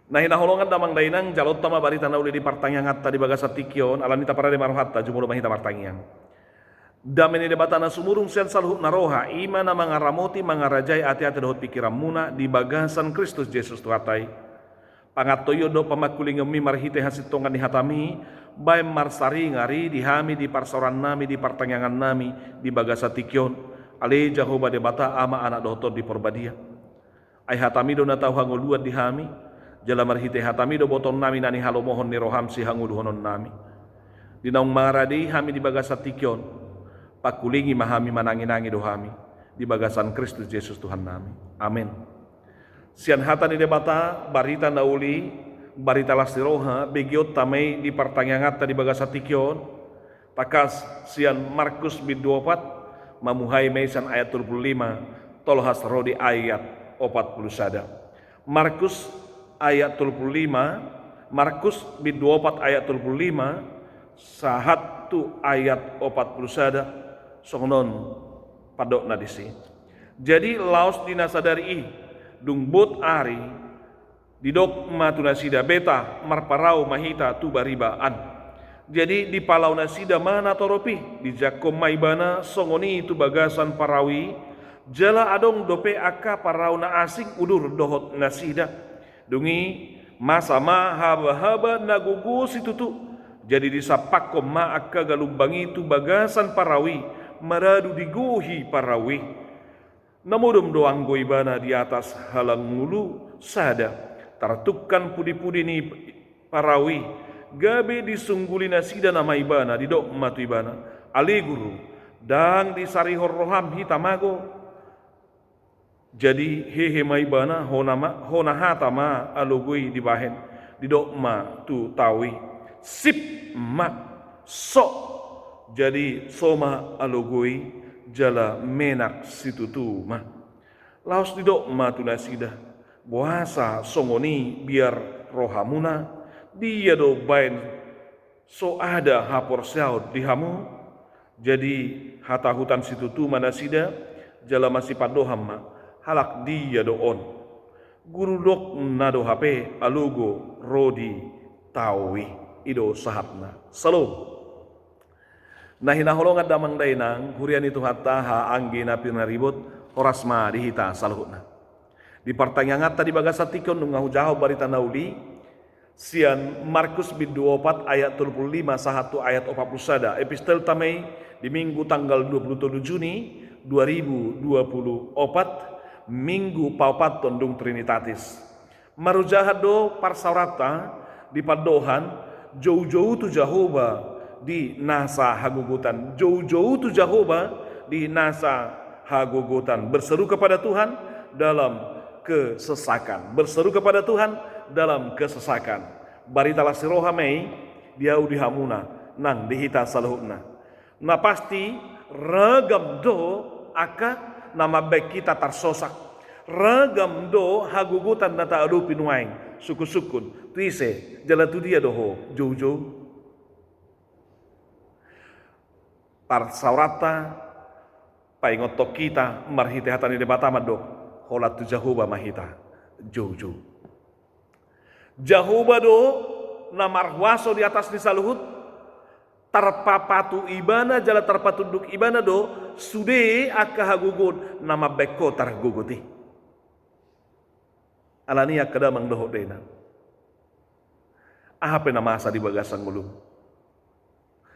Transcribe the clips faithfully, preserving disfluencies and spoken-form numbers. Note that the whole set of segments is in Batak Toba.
Na hinaholongan damang dainang, jalonta ma barita na uli di partangianganta di bagasan tingki on, alani i taparade ma rohanta, jumolo ma hita martangiang. Dame ni Debata na sumurung sian saluhut na roha, i ma na mangaramoti, mangarajai ateate dohot pingkiranmuna di bagasan Kristus Jesus Tuhanta i. Pangantoion dohot pamangkulingionmi marhite hasintongan ni hataMi, baen marsaringar i di hami, di parsaorannami, di partangiangannami di bagasan tingki on. Ale Jahowa Debata, Ama, Anak dohot Tondi Porbadia. Ai hataMi do na tau hangoluan di hami, jala marhite hataMi do botoonnami na nihalomohon ni rohaM sihangoluhononnami. Di naung marade i hami di bagasan tingki on, pangkulingi ma hami, mananginangi do hami di bagasan Kristus Jesus Tuhannami. Amen. Sian hata ni Debata, barita na uli, barita las ni roha, begeonta ma i di partangianganta di bagasan tingki on, tangkas sian Markus bindu opat, mamuhai ma i sian ayat tolu pulu lima, tolhas ro di ayat opat pulu sada. Markus ayat tolu pulu lima, Markus bindu opat ayat tolu pulu lima, sahat tu ayat opat pulu sada, songon on pandokna disi. Jadi laos di na sadari i, dung bot ari, didok ma tu nasida, beta, marparau ma hita tu bariba an. Jadi dipalao nasida ma natorop i, dijangkon ma ibana songon i tu bagasan parau i, jala adong dope angka parau na asing udur dohot nasida. Dung i masa ma habahaba na gogo situtu. Jadi disampakkon ma angka galumbang i tu bagasan parau i, maradu digohi parau i. Na modom do anggo ibana di atas halangulu sada, tartungkan pudipudi ni parau i, gabe disungguli nasida nama ibana, didok ma tu ibana, ale Guru, ndang disarihon roham hita mago? Jadi hehe ma ibana, hona ma, hona hata ma alogo i dibahen, didok ma tu tao i, sip ma, sok. Jadi so ma alogo i jala menak situtu ma. Laos didok ma tu nasida, boasa songon i biar rohamuna? Dia do baen so ada haporseaon di hamu? Jadi hatahutan situtu ma nasida, jala masipandohan ma, halak dia do on? Guru dokna do hape alogo ro di tao i. I do sahatna. Syalom. Na hinaholongan damang dainang, huria ni Tuhanta, haha anggi na pinaribot, horas ma di hita saluhutna. Di partangianganta di bagasan tingki on nunga hujahahon barita na uli, sian Markus bindu opat ayat tolu pulu lima sahat tu ayat opat pulu sada, epistelta ma i di Minggu tanggal dua pulu tolu Juni dua ribu dua pulu opat, Minggu paopathon dung Trinitatis. Marujahan do parsaoranta di pandohan, joujou tu Jahowa di nasa hagogotan. Joujou tu Jahowa di nasa hagogotan. Berseru kepada Tuhan dalam kesesakan. Berseru kepada Tuhan dalam kesesakan. Barita las ni roha ma i di ahu di hamuna nang di hita saluhutna. Na pasti, ragam do angka na mambaen hita tarsosak. Ragam do hagogotan na taadopi nuaeng, sungkunsungkun. Tu ise, jala tu dia do ho joujou? Parsaoranta paingothon hita marhite hata ni Debata mandok, holan tu Jahowa ma hita joujou. Jahowa do na marhuaso di atas ni saluhut, tarpapatu ibana jala tarpatunduk ibana do sude angka hagogoon na mambaen ho targogot i. Alani i angka damang dohot dainang, aha pe na masa di bagasan ngolum,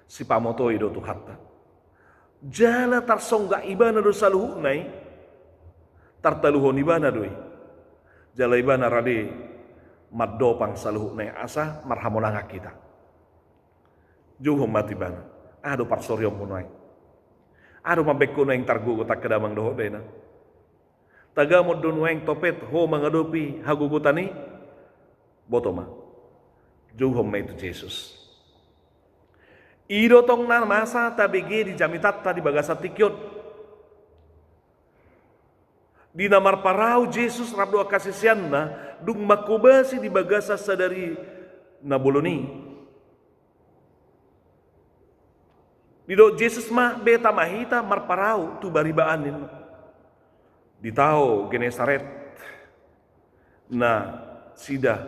sipamotoi do Tuhanta. Jala tarsonggak ibana do saluhutna i, tartaluhon ibana do i. Jala ibana rade mandopang saluhutna i asa marhamonangan hita. Jouhon ma tu ibana. Aha do parsorionmu nuaeng? Aha do mambaen ho nuaeng targogot angka damang dohot dainang? Tagamon do nuaeng topet ho mangadopi hagogotan i? Boto ma. Jouhon ma i tu Jesus. I do tong na masa tabege di jamitanta di bagasan tingki on. Di na marparau Jesus rap dohot angka siseanna, dung manghobasi di bagasan sadari na bolon i. Didok Jesus ma, beta ma hita marparau tu bariba an, ninna. Di tao Genesaret nasida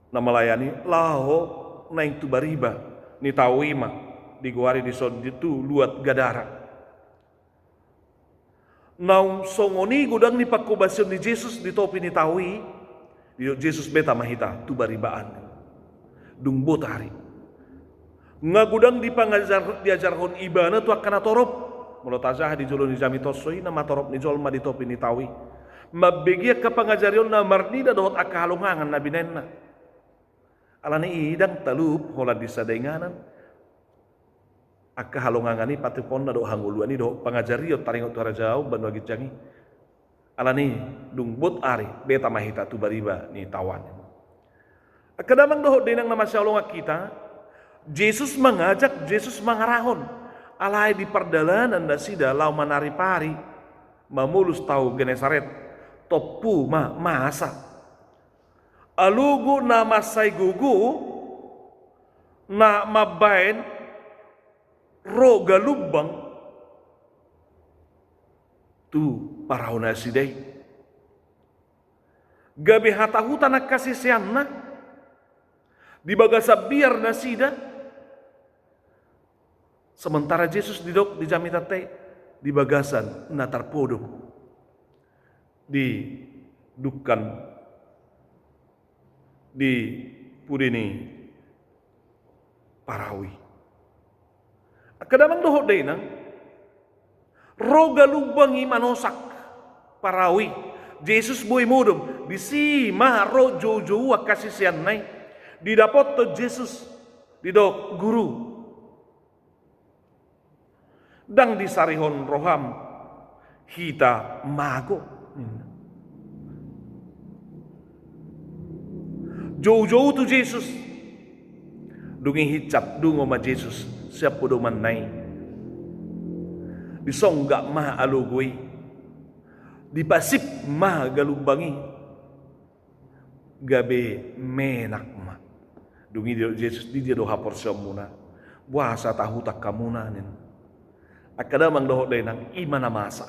na malayani laho naeng tu bariba ni tao i ma digoari dison di tu luat Gadara. Naung songon i godang ni pangkobasion ni Jesus di topi ni tao i, didok Jesus, beta ma hita tu bariba an. Dung bot ari. Nga godang di pangajar, diajarhon ibana tu angka na torop. Molo tajaha di jolo ni jamita on, songon i nama torop ni jolma di topi ni tao i. Mambege angka pangajarionna marnida dohot angka halongangan na binaenna. Alani i ndang talup holan di sada inganan angka halongangan i, patupaonna dohot hangoluan i dohot pangajarion taringot tu harajaon banua ginjang i. Alani i, dung bot ari, beta ma hita tu bariba ni tao an. Angka damang dohot dainang na masihaholongan hita, Jesus mangajak, Jesus mangarahon. Alai di pardalanan nasida laho manaripari, mamolus tao Genesaret, tompu ma masa. Alogo na mansai gogo na mambaen ro galumbang tu parau nasida i. Gabe hatahutan angka siseanna di bagasan biar nasida, sementara Jesus didok di jamitanta i di bagasan na tarpodom di dungkan di pudi ni parau i. Angka damang dohot dainang, ro galumbang i manosak parau i. Jesus boi modom, disi ma ro joujou angka siseanna i. Didapothon Jesus, didok, Guru, ndang disarihon roham hita mago, ninna. Joujou tu Jesus. Dung i hinsat dungo ma Jesus sian podomanna i. Disonggap ma alogo i. Dipasip ma galumbang i. Gabe menak ma. Dung i didok Jesus, di dia do haporseaonmuna? Boasa tahutan hamuna, ninna. Angka damang dohot dainang, i ma na masa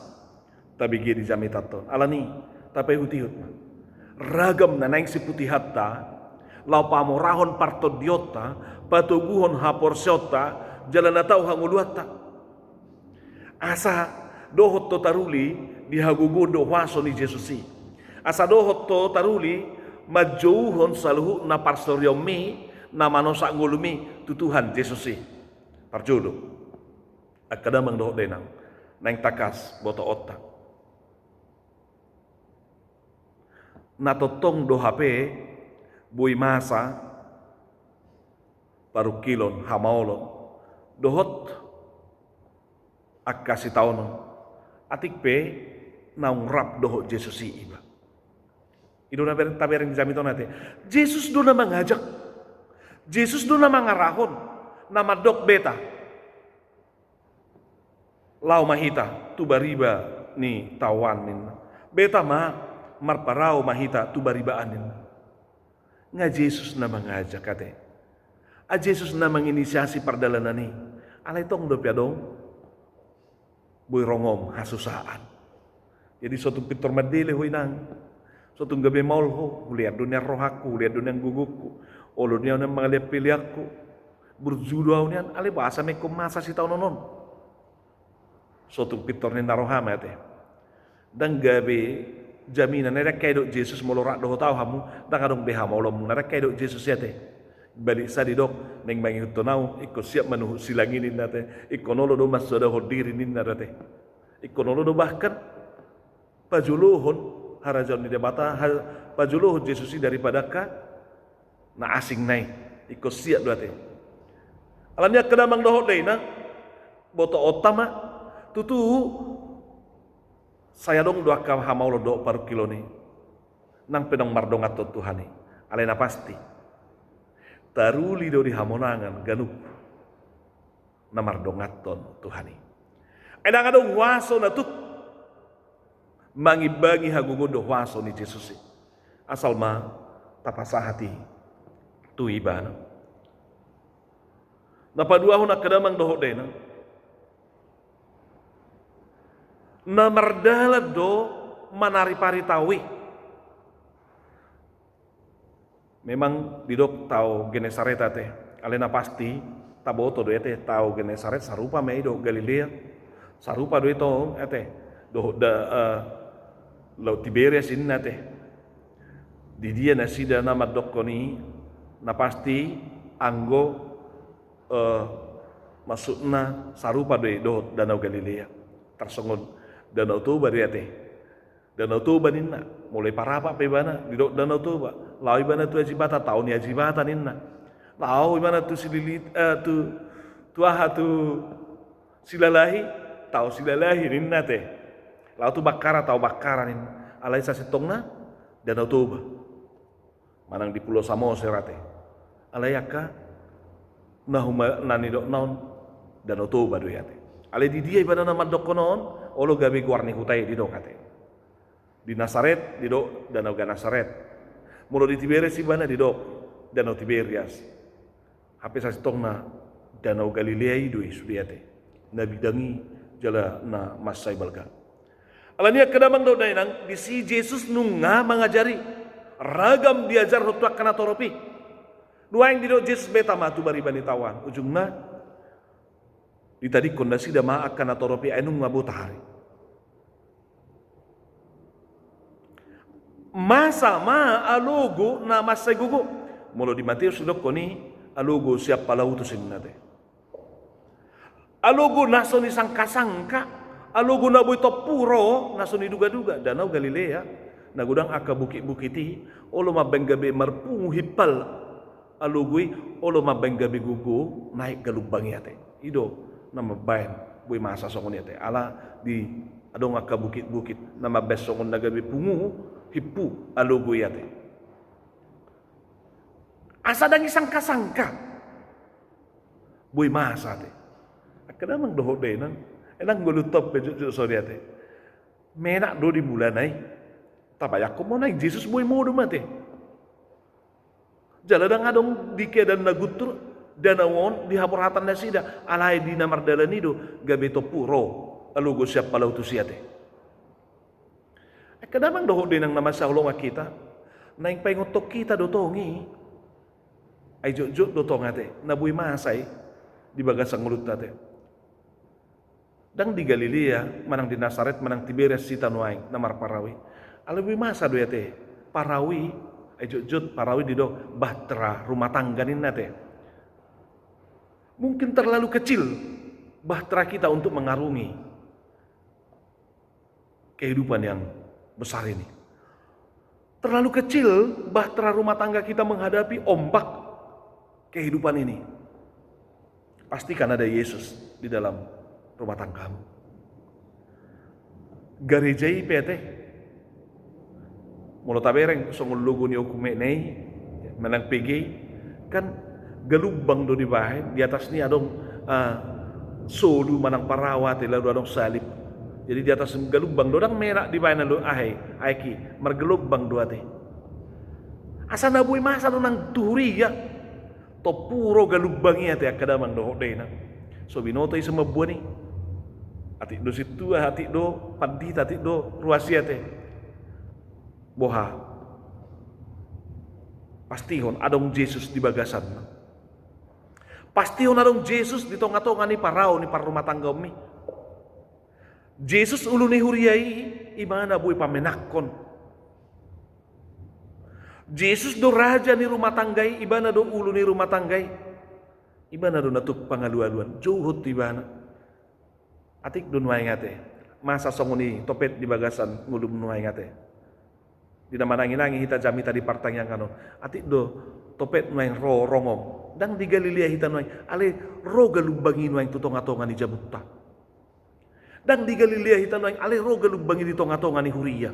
tabege di jamitanta on. Alani i, tapaihutihut ma. Ragam na naeng siputihonta laho pamorahon partondionta, patoguhon haporseaonta, jala na tau hangoluanta. Asa dohot do taruli di hagogoon dohot huaso ni Jesus i. Asa dohot do taruli manjouhon saluhutna parsorionmi na manosak ngolumi tu Tuhan Jesus i. Parjolo, angka damang dohot dainang, naeng tangkas botoonta. Na tongtong do hape boi masa parungkilon, hamaolon dohot angka sitaonon, atik pe naung rap dohot Jesus i iba. I do na ber-, tabereng di jamita on ate. Jesus do na mangajak. Jesus do na mangarahon, na mandok, beta, laho ma hita tu bariba ni tao an, ninna. Beta ma, marparau ma hita tu bariba an, ninna. Nga Jesus na mangajak ate. A, Jesus na manginisiasi pardalanan i. Alai tong dope adong boi rongom hasusaan. Jadi so tung pintor mandele ho, inang. So tung gabe maol ho, hulean do nian rohangku, hulean do nian gogongku. Olo do nian mangalean peleanku. Burju do ahu nian, alai boasa ma ingkon masa sitaonon on? So tung pintor ninna roham ate. Ndang gabe jaminan, ndang hea didok Jesus, molo rap dohot ahu hamu, ndang adong be hamaolonmuna, ndang hea didok Jesus i ate. Balik sa didok, naeng mangihuthon ahu, ingkon siap manuhuk silang i, ninna ate. Ingkon olo do mansoadahon diri, ninna ate. Ingkon olo do bahkan pajolohon harajaon ni Debata, ha-, pajolohon Jesus i daripada angka na asing na i. Ingkon siap do ate. Alani i, angka damang dohot dainang, botoonta ma, tutu sai adong do angka hamaolon dohot parungkilon i. Nang pe naung mardonganhon Tuhan i. Alai na pasti, taruli do di hamonangan ganup na mardonganhon Tuhan i. Ai ndang adong huaso na tuk mangimbangi hagogoon dohot huaso ni Jesus i. Asal ma tapasahat i tu ibana. Na paduahon, angka damang dohot dainang, na mardalan do manaripari tao i. Memang didok tao Genesaret ate, alai na pasti taboto do i ate, tao Genesaret sarupa ma i dohot Galilea. Sarupa do i tong ate, dohot da, eh, Laut Tiberias inna ate. Di dia nasida na mandokkon i? Na pasti anggo, eh, maksudna sarupa do i dohot Danau Galilea. Tarsongon Danau Toba do i ate. Danau Toba ninna. Molo i parapak pe ibana, didok Danau Toba. Laho ibana tu Ajibata, tao ni Ajibata ninna. Laho ibana tu Sililit, eh, tu, tu aha, tu Silalahi, tao Silalahi ninna ate. Laho tu Bakkara, tao Bakkara ninna. Alai sasintongna Danau Toba. Manang di Pulo Samosir ate. Alai angka na huma-, na nidokna on Danau Toba do i ate. Alai di dia ibana na mandokkon on? Olo gabe goar ni huta i didok ate. Di Nasaret didok Danau Genesaret. Molo di Tiberias ibana didok Danau Tiberias. Hape sasintongna Danau Galilea i do i sude ate. Na bidang i jala na mansai balga. Alani i angka damang dohot dainang, disi Jesus nunga mangajari, ragam diajarhon tu angka natorop i. Nuaeng didok Jesus, beta ma tu bariba ni tao an. Ujungna ditadingkon nasida ma angka natorop i, ai nunga botari. Masa ma alogo na mansai gogo. Molo di Mateus didokkon i, alogo sian palautus inna ate. Alogo na so nisangkasangka, alogo na boi tompu ro, na so nidugaduga, Danau Galilea, na godang angka bukitbukit i, olo mambaen gabe marpungu himpal alogo i, olo mambaen gabe gogo naek galumbang i ate. I do na mambaen boi masa songon i ate. Ala di adong angka bukitbukit na mambaen songon na gabe pungu, himpu alogo i ate. Asa ndang isangkasangka. Boi masa ate. Angka damang dohot dainang, ai ndang ngolunta pe jotjot songon i ate. Menak do di mulana i. Tabayangkon ma nuaeng Jesus boi modom ate. Jala ndang adong di keadaan na guntur danau on di haborhatan nasida, alai di na mardalan i do gabe tompu ro alogo sian palautus i ate. Angka damang dohot dainang na mansai haholongan hita, naeng paingothon hita do tong i. Ai jotjot do tong ate na boi masa i di bagasan ngolunta ate. Ndang di Galilea, manang di Nasaret, manang Tiberias hita nuaeng na marparau i. Alai boi masa do i ate parau i. Ai jotjot parau i didok bahtera rumah tangga ninna ate. Mungkin terlalu kecil bahtera kita untuk mengarungi kehidupan yang besar ini. Terlalu kecil bahtera rumah tangga kita menghadapi ombak kehidupan ini. Pastikan ada Yesus di dalam rumah tanggamu. Gareja i pe ate, molo tabereng songon logo ni Oikumene i, manang P G I, kan galumbang do dibaen, di atas ni adong, ah, solu manang parawa ate, lalu adong salib. Jadi di atas galumbang do, ndang menak dibaen lalu aha i, aek i, margalumbang do ate. Asa na boi masa do nang tu huria. Tompu ro galumbang i ate angka damang dohot dainang. So binoto i so mamboan i. Atik do sintua, atik do pandita, atik do ruas i ate. Boha? Pastihon adong Jesus di bagasanna. Pastihon adong Jesus di tongatonga ni parau ni parrumatanggaonmi. Jesus ulu ni huria i, ibana boi pamenakhon. Jesus do raja ni rumah tangga i, ibana do ulu ni rumah tangga i. Ibana do na tuk pangalualuan, jouhon tu ibana. Atik do nuaeng ate masa songon i topet di bagasan ngolum nuaeng ate. Di na mananginangi hita jamita di partangiangan on, atik do topet nuaeng ro rongom. Ndang di Galilea hita nuaeng, alai ro galumbang i nuaeng tu tongatonga ni jabunta. Ndang di Galilea hita nuaeng, alai ro galumbang i di tongatonga ni huria.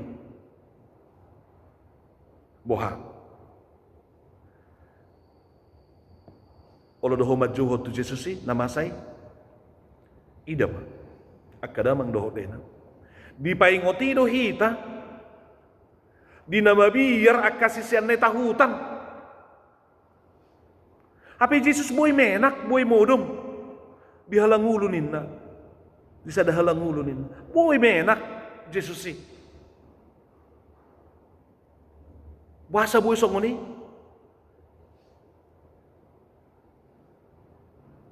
Boha? Olo do ho manjouhon tu Jesus i na masa i? Ida ma, angka damang dohot dainang. Dipaingot i do hita di na mabiar angka siseanna i tahutan. Hape Jesus boi menak, boi modom di halangulu ninna. Di sada halangulu ninna. Boi menak Jesus i. Boasa boi songon i?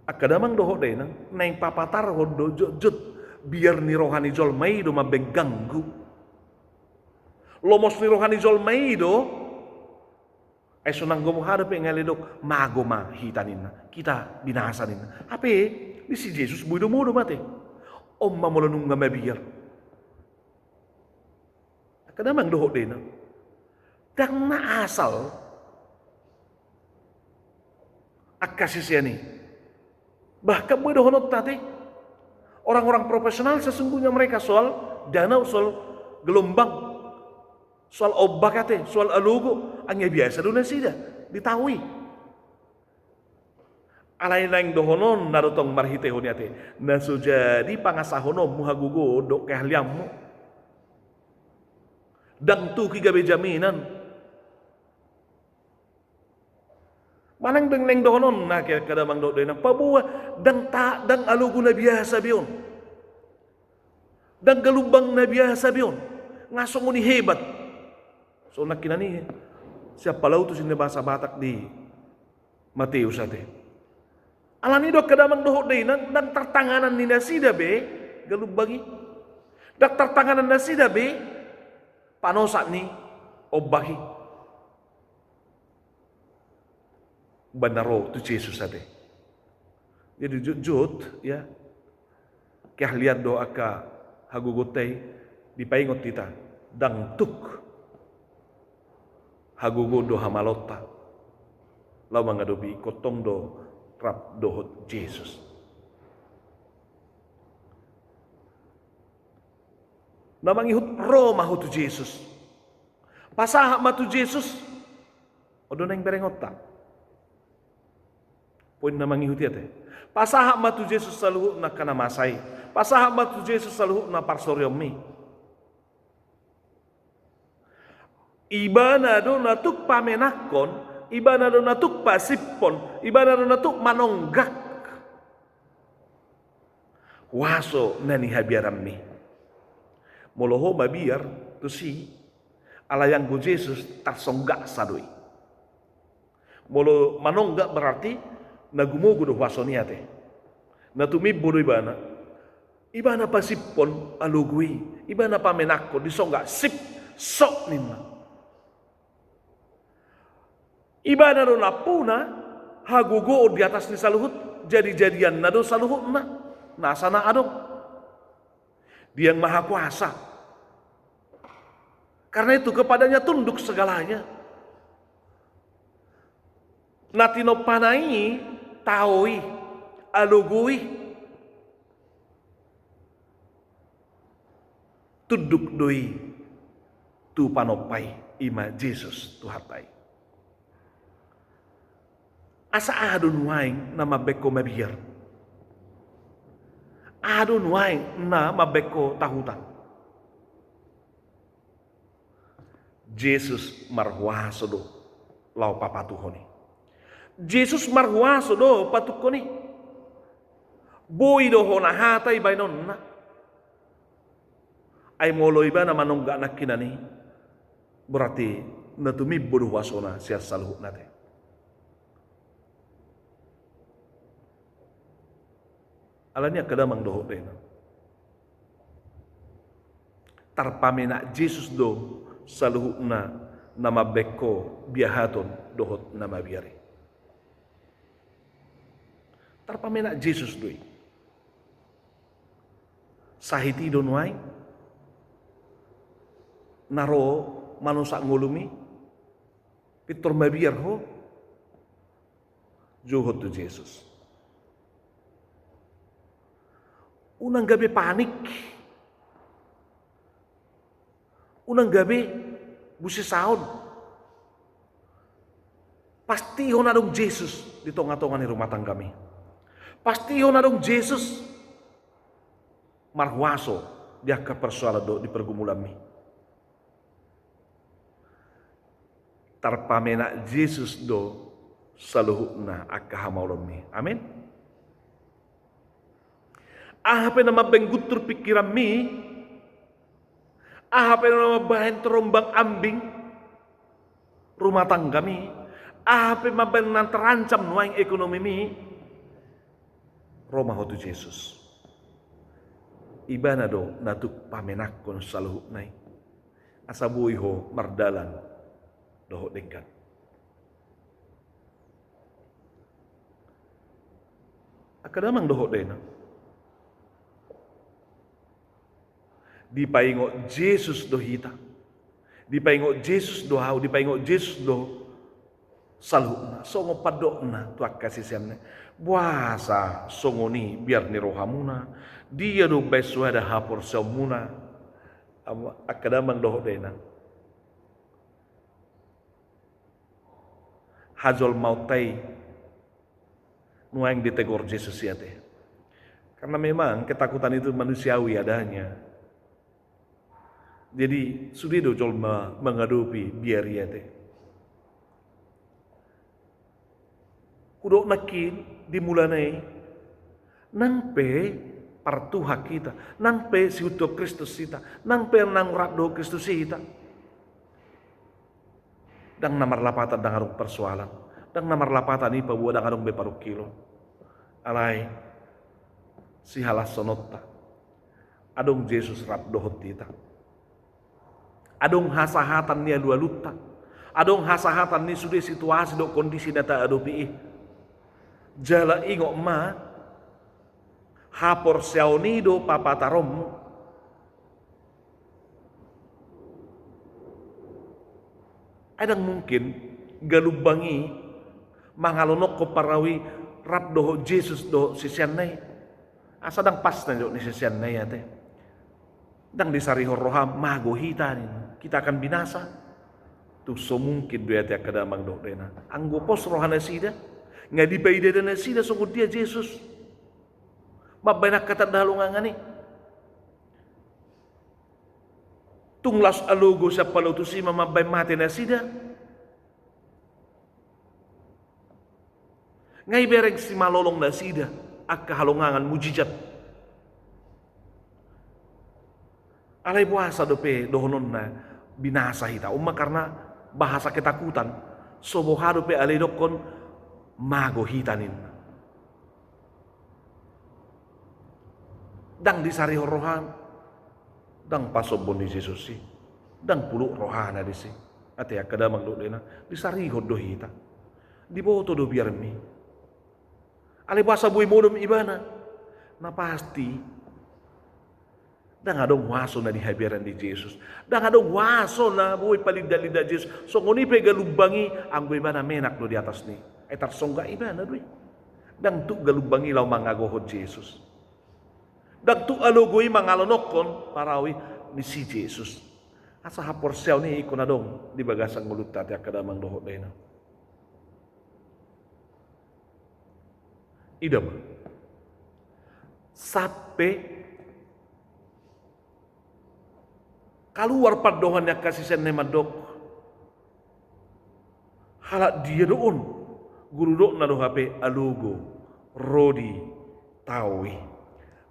Angka damang dohot dainang, naeng papatarhon do jotjot biar ni roha ni jolma i do mambaen ganggu. Lomos ni roha ni jolma i do. Ai so nanggo mo hada pe nga ledok, mago ma hita ninna, kita binasa ninna. Hape disi Jesus boi do modom ate. On ma molo nunga mabiar. Angka damang dohot dainang, ndang na asal angka sisean i. Bahkan boi dohononta ate, orang-orang profesional sesungguhnya mereka soal danau, soal gelombang, soal ombak ate, soal alogo, anggia biasa do nasida di tao i. Alai naeng dohononna do tong marhitehon i ate, na so jadi pangasahononmu hagogoon dohot keahlianmu, ndang tuk i gabe jaminan. Manang ndang naeng dohononna angka damang dohot dainang, paboa ndang ta, ndang alogo na biasa be on. Ndang gelombang na biasa be on. Nga songon i hebat. So nangkinan i sian Palautus inna bahasa Batak di Mateus ate. Alani do angka damang dohot dainang, ndang tartanganan ni nasida be gelombang i. Ndang tartanganan nasida be panosak ni ombak i. Umbahen na ro tu Jesus ate. Jadi jotjot, ya, keahlian dohot angka hagogoonta i dipaingot hita, ndang tuk hagogoon do hamaloonta laho mangadopi ingkon tong do rap dohot Jesus. Na mangihut ro ma ho tu Jesus. Pasahat ma tu Jesus. On do naeng berengonta. Poin na mangihut i ate. Pasahat ma tu Jesus saluhutna angka na masa i. Pasahat ma tu Jesus saluhutna parsorionmi. Ibana do na tuk pamenakhon, ibana do na tuk pasiphon, ibana do na tuk manonggak huaso na nihabiaranmi. Molo ho mabiar tusi, alai anggo Jesus tarsonggaksa do i. Molo manonggak berarti na gumogo do huasona i ate. Na tumimbo do ibana. Ibana pasiphon alogo i, ibana pamenakhon, disonggak, sip, sok ninna. Ibana do nampuna hagogoon di atas ni saluhut, jadi-jadianna do saluhutna nasa na adong. Dia Mahakuasa. Karena itu kepadanya tunduk segalanya. Na tinompana i, tao i, alogo i, tunduk do i tu panompa i, i ma Jesus Tuhanta i. Asa aha do nuaeng na mambaen ho mabiar? Aha do nuaeng na mambaen ho tahutan? Jesus marhuaso do laho papatuhon i. Jesus marhuaso do patukkon i. Boi do hona hata i baenonna. Ai molo ibana manonggak nangkinan i, berarti na tumimbo do huasona sian saluhutna ate. Alani angka damang dohot dainang, tarpamenak Jesus do saluhutna na mambaen ho biahaton dohot na mabiar i. Tarpamenak Jesus do i. Sahit i do nuaeng na ro manosak ngolumi, pintor mabiar ho, jou ho tu Jesus. Unang gabe panik. Unang gabe busesaon. Pastihon adong Jesus di tonga-tonga ni rumah tanggami. Pastihon adong Jesus marhuaso di angka persoalan dohot di pergumulanmi. Tarpamenak Jesus do saluhutna angka hamaolonmi. Amin. Aha pe na mambaen guntur pingkiranmi, aha pe na mambaen terombang ambing rumah tanggami, aha pe mambaen na terancam nuaeng ekonomimi, ro ma ho tu Jesus. Ibana do na tuk pamenakhon saluhutna i, asa boi ho mardalan dohot denggan. Angka damang dohot dainang, dipaingot Jesus do hita. Dipaingot Jesus do ahu, dipaingot Jesus do saluhutna. Songon pandokna tu angka siseanna: Boasa songon i biar ni rohamuna? Dia do umbahen soada haporseaonmuna? Angka damang dohot dainang, hajolmaonta i nuaeng ditegor Jesus i ate. Karena memang ketakutan itu manusiawi adanya. Jadi sude do jolma mangadopi biar i ate. Hudok nangkin di mulana i, nang pe partuhan hita, nang pe siuntuhon Kristus hita, nang pe naung rap dohot Kristus hita, ndang na marlapatan ndang adong persoalan, ndang na marlapatan i paboa ndang adong be parungkilon. Alai sihalashononta, adong Jesus rap dohot hita. Adong hasahatan ni alualunta, adong hasahatan ni sude situasi dohot kondisi na taadopi i. Jala ingot ma, haporseaon i do papataronmu. Ai ndang mungkin galumbang i mangalonokhon parau i rap dohot Jesus dohot siseanna i, asa ndang pas na nidok ni siseanna i ate. Ndang disarihon roham, mago hita ninna, kita akan binasa. Tung so mungkin do i ate angka damang dohot dainang. Anggo pos roha nasida, nga dipaidada nasida songon dia Jesus mambahen angka tanda halongangan i. Tung laos alogo sian palotus i ma mambahen mate nasida. Nga ibereng simalolong nasida angka halongangan mujizat. Alai boasa dope dohononna binasa hita? On ma karena bahasa ketakutan. So boha dope alai didokkon mago hita ninna. Ndang disarihon rohana, ndang pasombon ni Jesus i, ndang puluk rohana disi. Ate angka damang dohot dainang, disarihon do hita. Diboto do biarmi. Alai boasa boi modom ibana? Na pasti ndang adong huaso na di habiaran ni Jesus. Ndang adong huaso na boi palindak-lindak Jesus. Songon i pe galumbang i, anggo ibana menak do di atas ni, ai tarsonggat ibana do i. Ndang tuk galumbang i laho mangagohon Jesus. Ndang tuk alogo i mangalonokhon parau i ni si Jesus. Asa haporseaon i ingkon adong di bagasan ngolunta ate angka damang dohot dainang. Ida ma. Sampe kaluar pandohan ni angka siseanna i mandok, halak dia do on? Guru, didokna do hape alogo ro di tao i.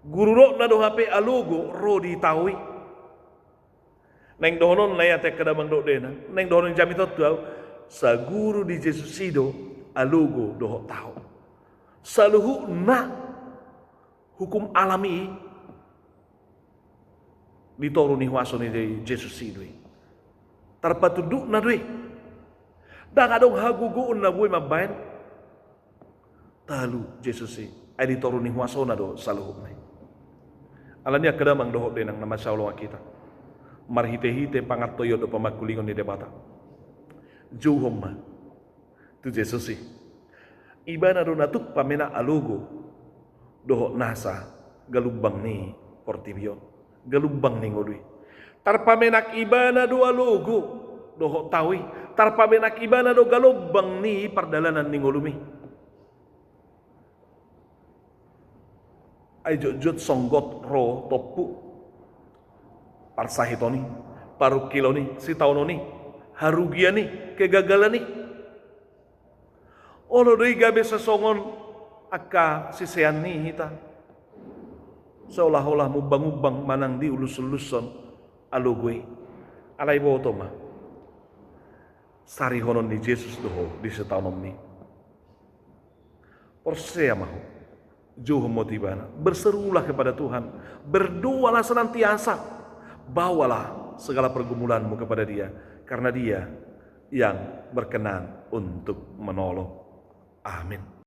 Guru, didokna do hape alogo ro di tao i. Naeng dohononna i ate angka damang dohot dainang, naeng dohonon jamita on tu ahu, saguru ni Jesus i do alogo dohot tao. Saluhutna hukum alam i di toru ni huaso ni Jesus i do i. Tarpatundukna do i. Ndang adong hagogoon na boi mambahen talu Jesus i, ai di toru ni huasona do saluhutna i. Alani i angka damang dohot dainang na masihaholongan hita, marhite-hite pangantoion dohot pamangkulingon ni Debata, jouhon ma tu Jesus i. Ibana do na tuk pamenak alogo dohot nasa galumbang ni portibi on, galumbang ni ngolu i. Tarpamenak ibana do alogo dohot tao i. Tarpamenak ibana do galumbang ni pardalanan ni ngolumi. Ai jotjot songgot ro tompu parsahiton i, parungkilon i, sitaonon i, harugian i, kegagalan i. Olo do i gabe sasongon angka sisean ni hita, seolah-olah mumbang-umbang manang diullus-ullushon alogo i. Alai boto ma, sarihonon ni Jesus do ho di sitaononmi. Porsea ma ho, Johon ma tu Ibana. Berserulah kepada Tuhan. Berdoalah senantiasa. Bawalah segala pergumulanmu kepada Dia, karena Dia yang berkenan untuk menolong. Amin.